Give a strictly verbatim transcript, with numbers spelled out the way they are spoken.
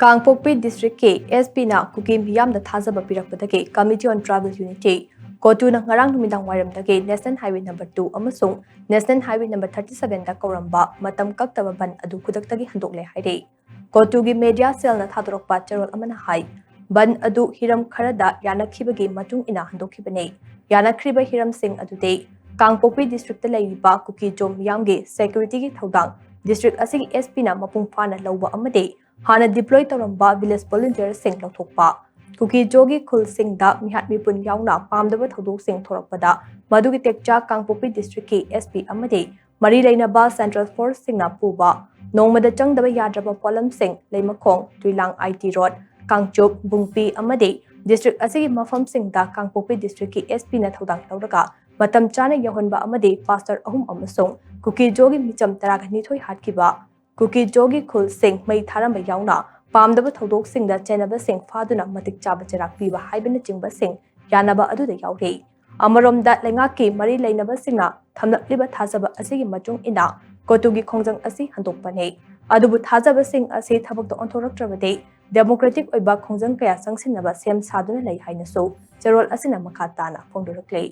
ꯀꯥꯡꯄꯣꯛꯄꯤ ꯗꯤꯁꯇ꯭ꯔꯤꯛꯀꯤ ꯑꯦꯁ ꯄꯤꯅ ꯀꯨꯀꯤ ꯃꯤꯌꯥꯝꯗ ꯊꯥꯖꯕ ꯄꯤꯔꯛꯄꯗꯒꯤ Committee on Tribal Unity, ꯀꯣꯇꯨꯅ ꯉꯔꯥꯡ ꯅꯨꯃꯤꯗꯥꯡ ꯋꯥꯏꯔꯝꯗꯒꯤ National Highway number two ꯑꯃꯁꯨꯡ National Highway number thirty seven ꯗ ꯀꯧꯔꯝꯕ ꯃꯇꯝ ꯀꯛꯇꯕ ꯕꯟ ꯑꯗꯨ ꯈꯨꯗꯛꯇꯒꯤ ꯍꯟꯗꯣꯛꯂꯦ ꯍꯥꯏꯔꯤ꯫ ꯀꯣꯇꯨꯒꯤ media cell ꯅ ꯊꯥꯗꯣꯔꯛꯄ ꯆꯦꯔꯣꯜ ꯑꯃꯅ ꯍꯥꯏ, ꯕꯟ ꯑꯗꯨ ꯍꯤꯔꯝ ꯈꯔꯗ ꯌꯥꯅꯈꯤꯕꯒꯤ ꯃꯇꯨꯡ ꯏꯟꯅ ꯍꯟꯗꯣꯛꯈꯤꯕꯅꯤ꯫ ꯌꯥꯅꯈ꯭ꯔꯤꯕ ꯍꯤꯔꯝꯁꯤꯡ ꯑꯗꯨꯗꯤ ꯀꯥꯡꯄꯣꯛꯄꯤ ꯗꯤꯁꯇ꯭ꯔꯤꯛꯇ ꯂꯩꯔꯤꯕ ꯀꯨꯀꯤ ꯖꯣ ꯃꯤꯌꯥꯝꯒꯤ security ꯒꯤ ꯊꯧꯗꯥꯡ ꯗꯤꯁꯇ꯭ꯔꯤꯛ ꯑꯁꯤꯒꯤ ꯑꯦꯁ ꯄꯤꯅ ꯃꯄꯨꯡ ꯐꯥꯅ ꯂꯧꯕ ꯑꯃꯗꯤ ꯍꯥꯟꯅ deploy ꯇꯧꯔꯝꯕ village volunteer ꯁꯤꯡ ꯂꯧꯊꯣꯛꯄ, ꯀꯨꯀꯤ ꯖꯣꯒꯤ ꯈꯨꯜꯁꯤꯡꯗ ꯃꯤꯍꯥꯠ ꯃꯤꯄꯨꯟ ꯌꯥꯎꯅ ꯄꯥꯝꯗꯕ ꯊꯧꯗꯣꯛꯁꯤꯡ ꯊꯣꯔꯛꯄꯗ ꯃꯗꯨꯒꯤ ꯇꯦꯛꯆꯥꯛ ꯀꯥꯡꯄꯣꯛꯄꯤ ꯗꯤꯁꯇ꯭ꯔꯤꯛꯀꯤ ꯑꯦꯁ ꯄꯤ ꯑꯃꯗꯤ ꯃꯔꯤ ꯂꯩꯅꯕ central force ꯁꯤꯡꯅ ꯄꯨꯕ ꯅꯣꯡꯃꯗ ꯆꯪꯗꯕ ꯌꯥꯗ꯭ꯔꯕ ꯄꯣꯠꯂꯝꯁꯤꯡ ꯂꯩꯃꯈꯣꯡ, ꯇꯨꯏꯂꯥꯡ, ꯑꯥꯏ ꯇꯤ ꯔꯣꯗ, ꯀꯥꯡꯆꯨꯞ, ꯕꯨꯡꯄꯤ ꯑꯃꯗꯤ ꯗꯤꯁꯇ꯭ꯔꯤꯛ ꯑꯁꯤꯒꯤ ꯃꯐꯝꯁꯤꯡꯗ ꯀꯥꯡꯄꯣꯛꯄꯤ ꯗꯤꯁꯇ꯭ꯔꯤꯛꯀꯤ ꯑꯦꯁ ꯄꯤꯅ ꯊꯧꯗꯥꯡ ꯂꯧꯔꯒ ꯃꯇꯝ ꯆꯥꯅ ꯌꯧꯍꯟꯕ ꯑꯃꯗꯤ ꯄꯥꯁꯇꯔ ꯑꯍꯨꯝ ꯑꯃꯁꯨꯡ ꯀꯨꯀꯤ ꯖꯣꯒꯤ ꯃꯤꯆꯝ ꯇꯔꯥꯒ ꯅꯤꯊꯣꯏ ꯍꯥꯠꯈꯤꯕ, ꯀꯨꯀꯤ ꯖꯣꯒꯤ ꯈꯨꯜꯁꯤꯡ ꯃꯩ ꯊꯥꯔꯝꯕ ꯌꯥꯎꯅ ꯄꯥꯝꯗꯕ ꯊꯧꯗꯣꯛꯁꯤꯡꯗ ꯆꯦꯟꯅꯕꯁꯤꯡ ꯐꯥꯗꯨꯅ ꯃꯇꯤꯛ ꯆꯥꯕ ꯆꯩꯔꯥꯛ ꯄꯤꯕ ꯍꯥꯏꯕꯅꯆꯤꯡꯕꯁꯤꯡ ꯌꯥꯅꯕ ꯑꯗꯨꯗ ꯌꯥꯎꯔꯤ꯫ ꯑꯃꯔꯣꯝꯗ ꯂꯩꯉꯥꯛꯀꯤ ꯃꯔꯤ ꯂꯩꯅꯕꯁꯤꯡꯅ ꯊꯝꯂꯛꯂꯤꯕ ꯊꯥꯖꯕ ꯑꯁꯤꯒꯤ ꯃꯇꯨꯡ ꯏꯟꯅ ꯀꯣꯇꯨꯒꯤ ꯈꯣꯡꯖꯪ ꯑꯁꯤ ꯍꯟꯗꯣꯛꯄꯅꯤ꯫ ꯑꯗꯨꯕꯨ ꯊꯥꯖꯕꯁꯤꯡ ꯑꯁꯤ ꯊꯕꯛꯇ ꯑꯣꯟꯊꯣꯔꯛꯇ꯭ꯔꯕꯗꯤ democratic ꯑꯣꯏꯕ ꯈꯣꯡꯖꯪ ꯀꯌꯥ ꯆꯪꯁꯤꯟꯅꯕ ꯁꯦꯝ ꯁꯥꯗꯨꯅ ꯂꯩ ꯍꯥꯏꯅꯁꯨ ꯆꯦꯔꯣꯜ ꯑꯁꯤꯅ ꯃꯈꯥ ꯇꯥꯅ ꯐꯣꯡꯗꯣꯔꯛꯂꯤ꯫